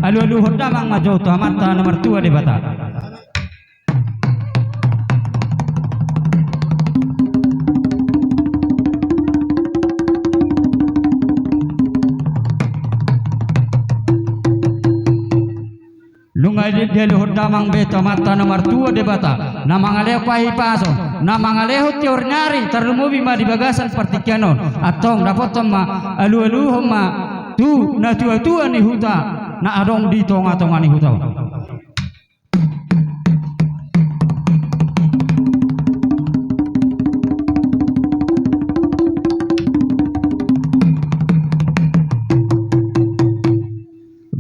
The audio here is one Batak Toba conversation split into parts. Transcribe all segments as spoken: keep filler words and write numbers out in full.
Alualuhon damang ma jo tu Amanta na martua Debata. Nunga di-, dialuhon damang be tu Amanta na martua Debata, na mangalehon hahipason, na mangalehon tiur ni ari, tarlumobi ma di bagasan partingkian on. Antong dapothon ma, alualuhon ma tu natuatua ni huta na adong di tongatonga ni huta on.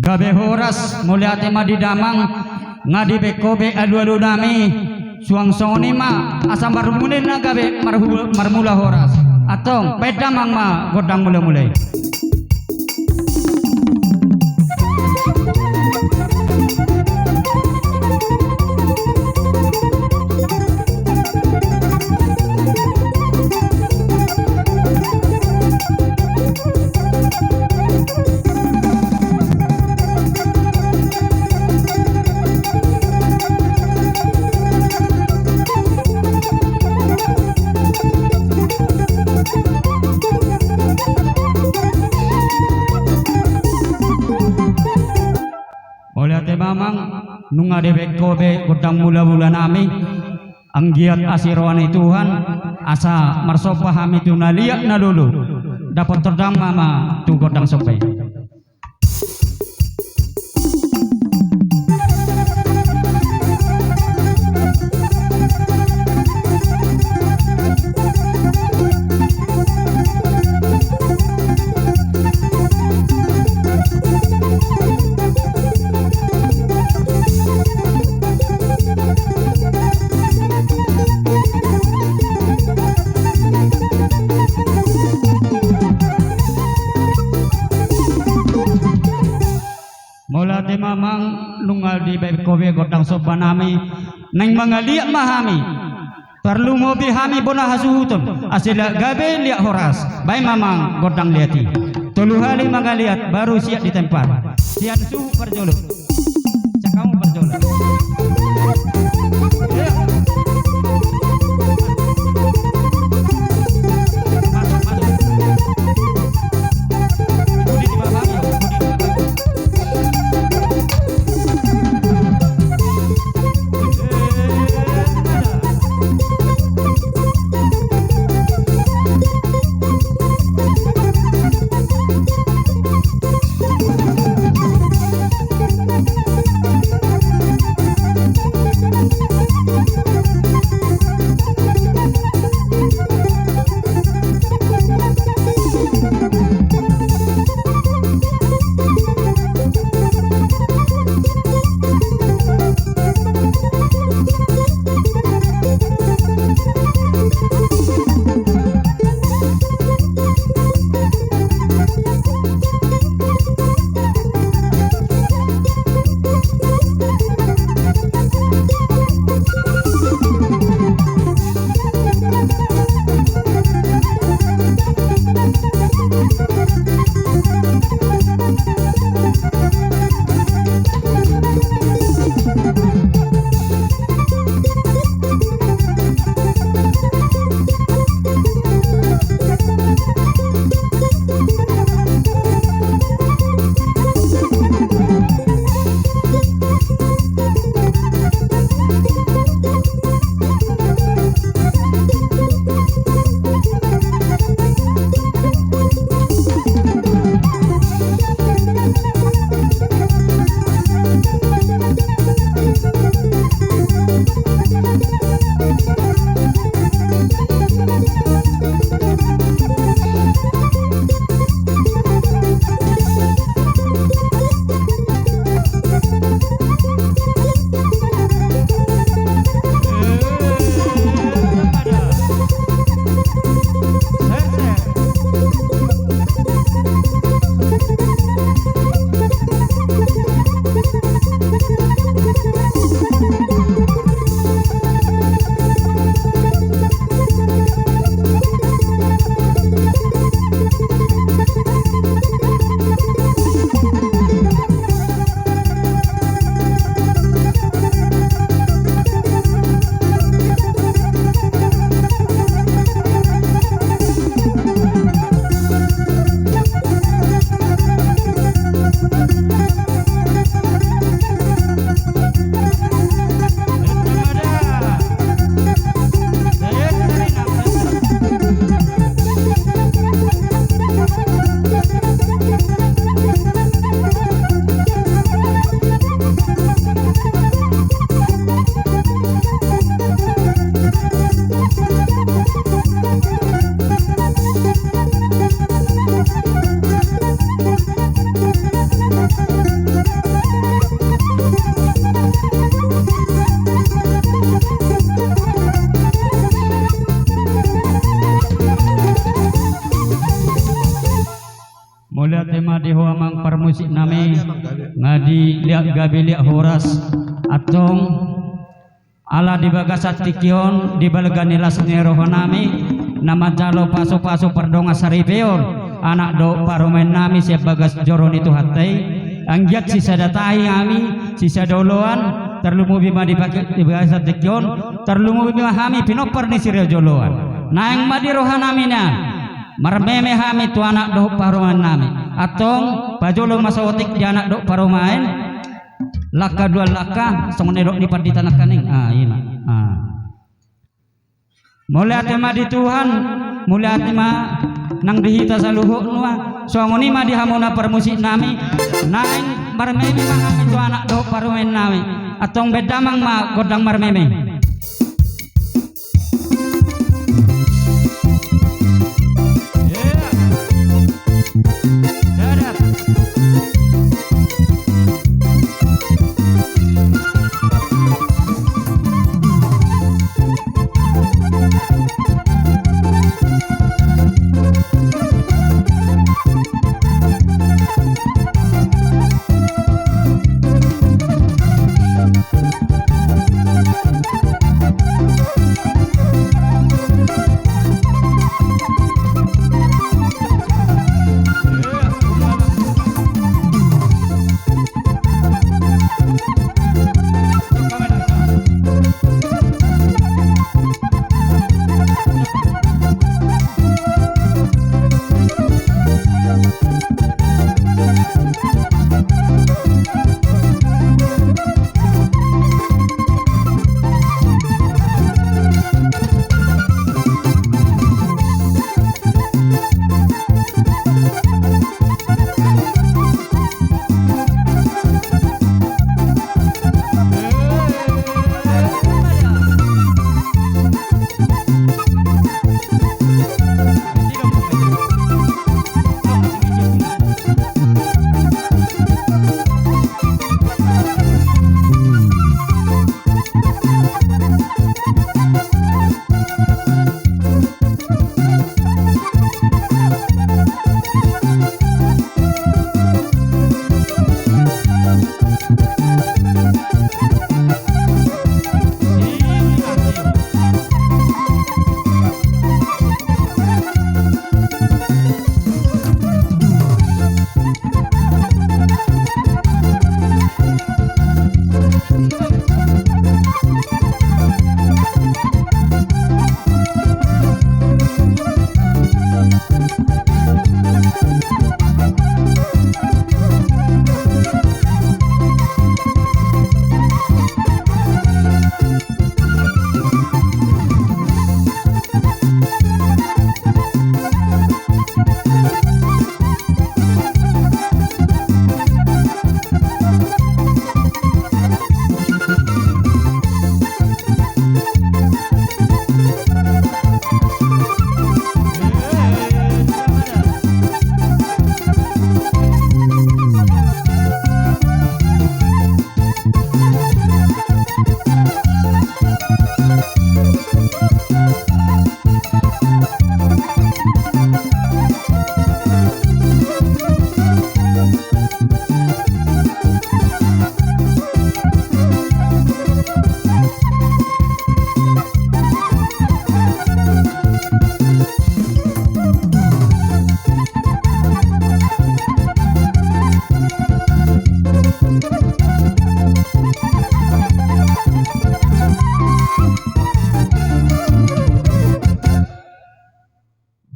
Gabe horas, mauliate ma di damang. Nga dibaen ho be alualu nami, suang songon i ma asa marmula na gabe marhu-, marmula horas. Antong baen damang ma gondang mulamula i. Mauliate ma amang, nunga dibaen ho be gondang mulamula nami. Anggiat asi roha ni Tuhan, asa marsomba hami tu na liat na lolo. Dapothon damang ma tu gondang somba i. Mauliate ma amang, nunga dibaen ho be gondang somba nami. Naeng mangaliat ma hami. Tarlumobi hami bona hasuhuton, asa liat gabe liat horas. Baen ma amang gondang liat i. Tolu hali mangaliat baru siap ditempa. Sian suhut parjolo. Sian hamu parjolo. Iya. Masuk, masuk. Budi di bawah, ya, budi di bawah. Liat gabe liat horas, antong ala di bagasan tingki on, di balga ni las ni rohanami, na manjalo pasupasu pardongan saripeon anak dohot parumaennami sian bagas joro ni Tuhanta i, anggiat sisada tahi hami, sisada oloan, tarlumobi ma di bagasan tingki on, tarlumobi ma hami pinompar ni sirajoloan. Naeng ma di rohanami nian marmeme hami tu anak dohot parumaennami. Antong pajolo ma saotik di anak dohot parumaen. Langka dua langka, songon na nidok ni pandita nangkaning. Ah, i ma. Ah. Mauliate ma di Tuhan, mauliate ma nang di hita saluhutna. Songon i ma di hamuna parmusiknami. Naeng marmeme ma hami tu anak dohot parumaennami. Antong bahen damang ma gondang marmeme.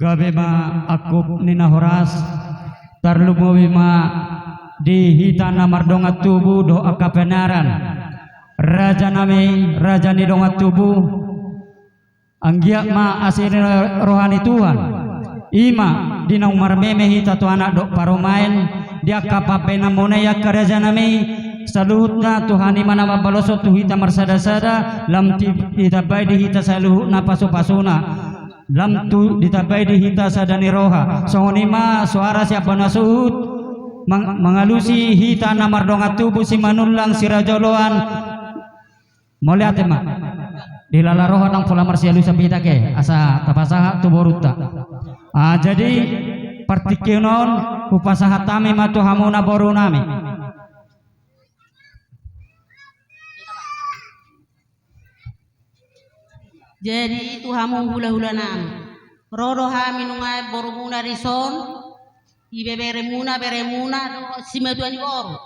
Gabe ma angkup ni na horas, tarlumobi ma di hita na mardongan tubu dohot angka panaran. Raja nami, raja ni dongan tubu, anggiat ma asi ni roha ni Tuhan. I ma di naung marmeme hita tu anak dohot parumaen, di angka pambahenanmuna i angka raja nami, saluhutna Tuhan i ma na mambaloshon tu hita marsadasada, lam ti-, ditambai di hita saluhutna pasupasuna. Lam tu ditambai di hita sada ni roha. Songon i ma soara sian banua suhut mang-, mangalusi hita na mardongan tubu Simanullang, Siraja Oloan. Mauliate ma. Dilala roha ndang pola marsialusan hita ke, asa tapasahat tu borunta. Ah, jadi partingkian on hupasahat hami ma tu hamuna boru nami. Jadi tu hamu hulahulanami, ro do hami nunga borumuna dison, ibeberemuna, beremuna dohot simatua ni boru.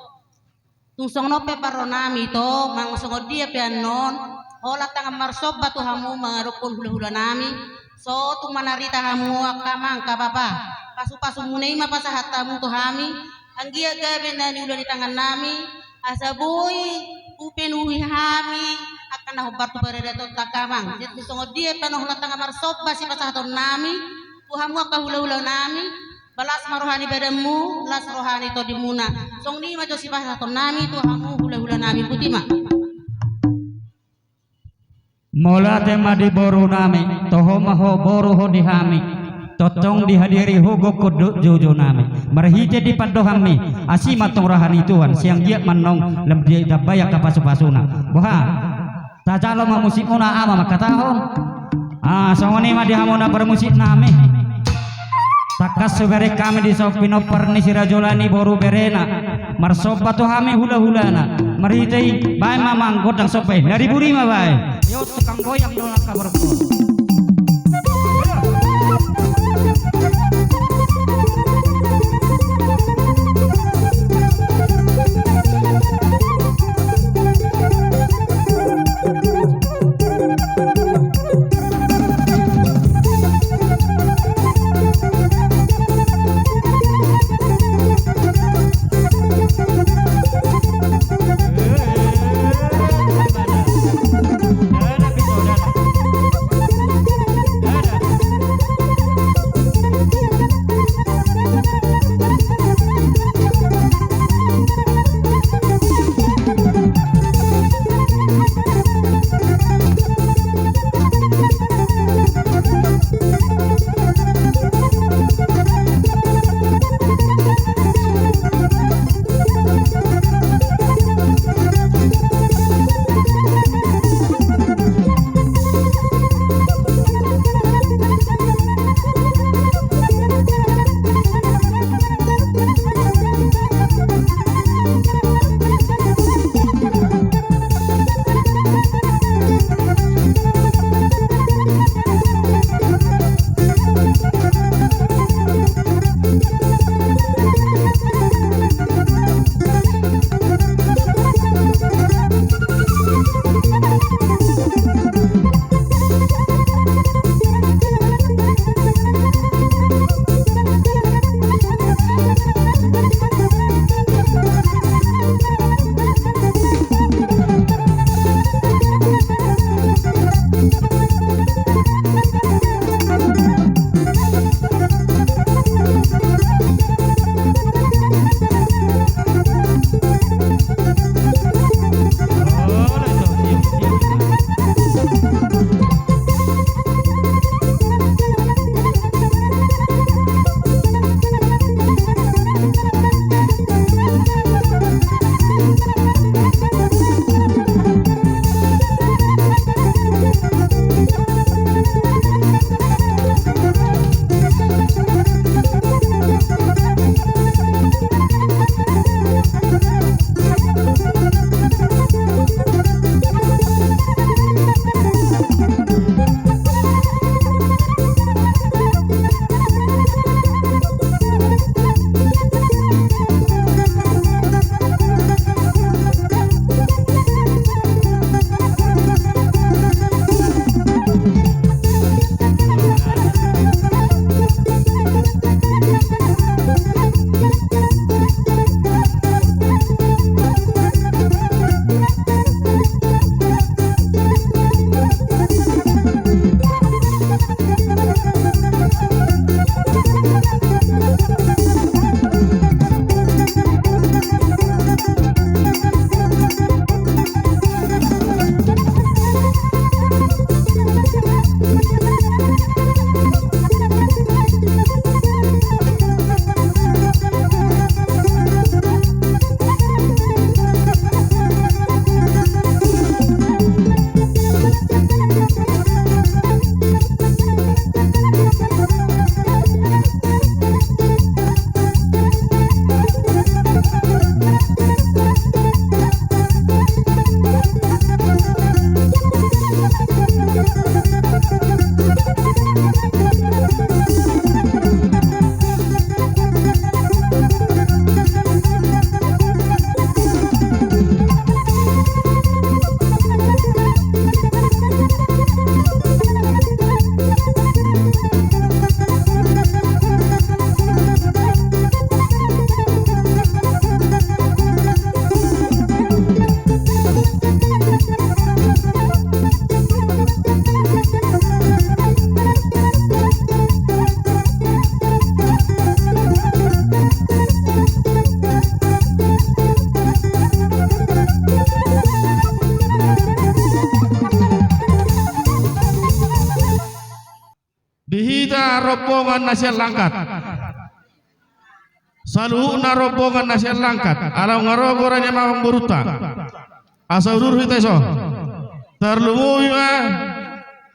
Tung songon on pe parronami ito, manang songon dia pe annon, holan tangan marsomba tu hamu mangadophon hulahulanami. So tung manarita hamu angka amang, angka bapa, pasupasumuna i ma pasahat hamu tu hami. Anggiat gabe na niula ni tangannami, asa boi hupenuhi hami angka na hombar tu paradatonta, angka amang. Jadi tung songon dia pe annon, holan tangan marsomba sipasahatonnami tu hamu angka hulahulanami. Ba las ma roha ni badanmu, las roha ni tondimuna. Songon i ma jo sipasahatonnami tu hamu hulahulanami. Boti ma. Mauliate ma di borunami, toho ma ho boru ho di hami. Tongtong dihadiri ho gokhon dohot joujounami. Marhite di pandohanmi, asi ma antong roha ni Tuhan, sai anggiat ma annon lam ditambai angka pasupasuna. Boha? Tajalo ma musikmuna, ama mangkatahon. Ah, songon i ma di hamu na parmusiknami. Tangkas hubereng hami dison pinompar ni si Rajola ni boru berena. Marsomba tu hami hulahulana. Marhite i, baen ma amang gondang somba i. Na di pudi ma baen. Yo, tukang goyang do na angka borungkon. rombongan na sian Langkat. Saluhutna rombongan na sian Langkat, ala nunga ro goarna amangborunta. Asa udur hita dison. Tarlumobi ma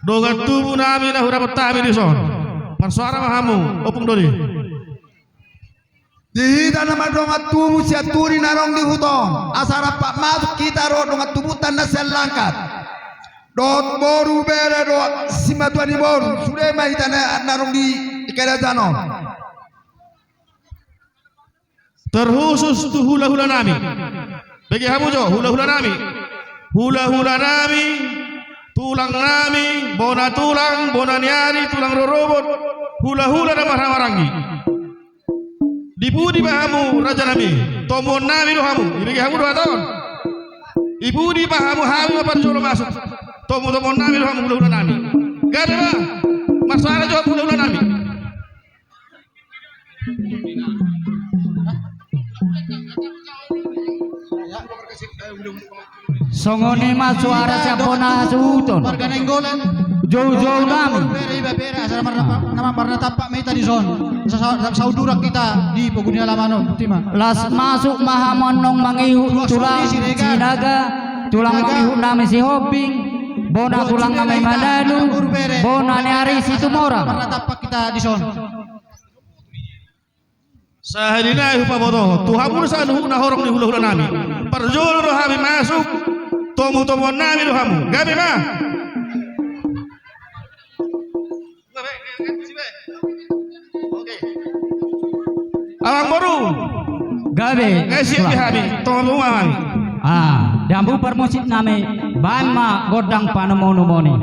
dongan tubu nami na hurapot hami dison. Marsoara ma hamu, Ompung Dodi. Di hita na mardongan tubu sian Turi na adong di huta on, asa rap masuk hita ro dongan tubunta na sian Langkat. Dohot boru, bere dohot simatua ni boru, sude ma hita na, na adong di, di kerajaan on. Terkhusus tu hulahula nami. Bege hamu jo, hulahula nami. Hulahula nami, tulang nami, bona tulang, bona ni ari, tulang rorobot, hulahula na marhahamaranggi. Di pudi ma hamu, raja nami, tomuon nami do hamu, ibege hamu do hata on. Di pudi ma hamu, hami ma parjolo masuk. Tomu-tomuon nami do hamu, hulahula nami. Gabe ma, marsoara jo hamu, hulahula nami. Songon i ma suara sian bona hasuhuton. Warga Nainggolan. Joujou nami. Bere, iba bere, asa marna-, nama marnatampak ma hita dison. Sa-, sa-, sauduran hita di pogu ni alaman on, boti ma. Las masuk ma hamu annon mangihut tulang Sinaga, tulang mangihut nami Sihombing, bona tulang nami Manalu, bona ni ari Situmorang. Marnatampak hita dison. Sahali nai hupabotohon tu hamu saluhutna horong ni hulahula nami. Parjolo do hami masuk, tomu-tomuon nami do hamu. Gabe ma. Amangboru. Gabe. Gabe siap di hami. Tomu-tomu ma hami. Ah, dambu parmusik nami, baen ma gondang panomu-nomu i.